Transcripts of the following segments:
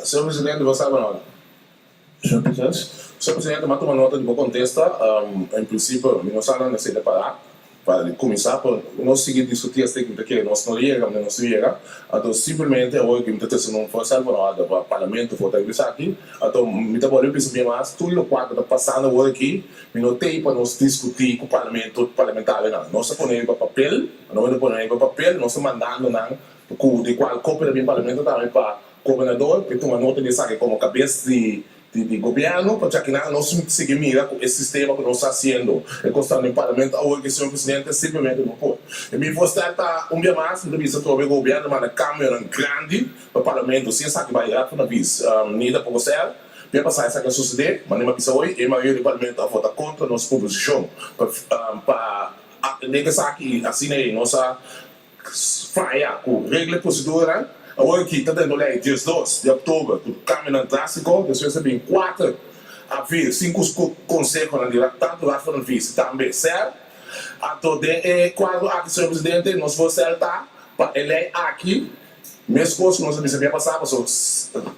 Señor Presidente, bo sa bueno. Señor Pisas. Señor Presidente, mi a tuma nota di bo contesta. En principio mi no sa nan esey ta para pa di cuminsa, pero nos sigui discuti hasta cu mi ta kere nos no yega caminda nos no yega. Anto simplemente awor cu mi ta trece un voorstel pa orde pa Parlamento vota riba esaki. Anto mi ta bolbe bisa bien mas tur locual cu ta pasando awor aki mi no tey pa nos discuti cu Parlamento, parlamentarionan. Nos ta pone riba papel, nos ta pone riba papel, nos ta mandando nan cu di cual copia ta bin Parlamento tambe pa Gobernador ke tuma nota di esaki komo kabes di di gobièrnu pa djakinan nos sigui mira ku e sistema ku nos ta hasiendo e kosnan den parlamento awor ke señor presidente simplemente no por. E mi voorstel ta un bia mas mi ta bisa trobe gobièrnu manda kambionan grandi pa parlamento si esaki bai Raad van Advies ni tampoko ser bia pasa esaki a sosode manera mi a bisa hoy e mayoria di parlamento a vota kontra nos proposishon pa pa atende ku esaki i asina ei nos a Faya ku regla e proseduranan. Awor aki ta dentro lei 12 di òktober ku kambionan drástiko, despues ta bin 4 abril sin ku konsehonan di tantu Raad van Advies i tambe ser. Anto den e kuadro aki señor presidente nos voorstel ta pa e lei aki meskos ku nos a bisa bia pasá pasobra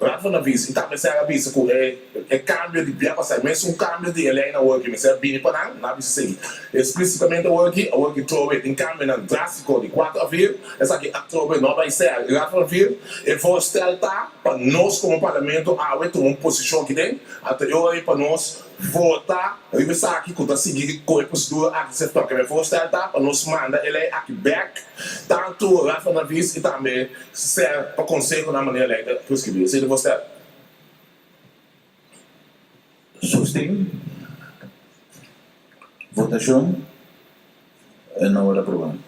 Raad van Advies i tambe ser a bisa ku e E kambio di bia pasá, e mesun kambio di e leinan awor aki mester a bini pa nan, nan a bisa sigui. Esplisitamente awor aki, awor ki trobe tin kambionan drástiko di 4 abril, esaki a trobe no a bai ser i 4 abril. E voorstel ta pa nos komo parlamento awe tuma un posishon aki den, anto e ora ei pa nos vota riba esaki ku ta sigui ku e prosedura aki ser toke. E voorstel ta pa nos manda e lei aki bèk tantu Raad van Advies i tambe ser pa konsehonan manera lei ta preskribí. Esei ta e voorstel. Sosten. Votashon. E no wòrdu aprobá.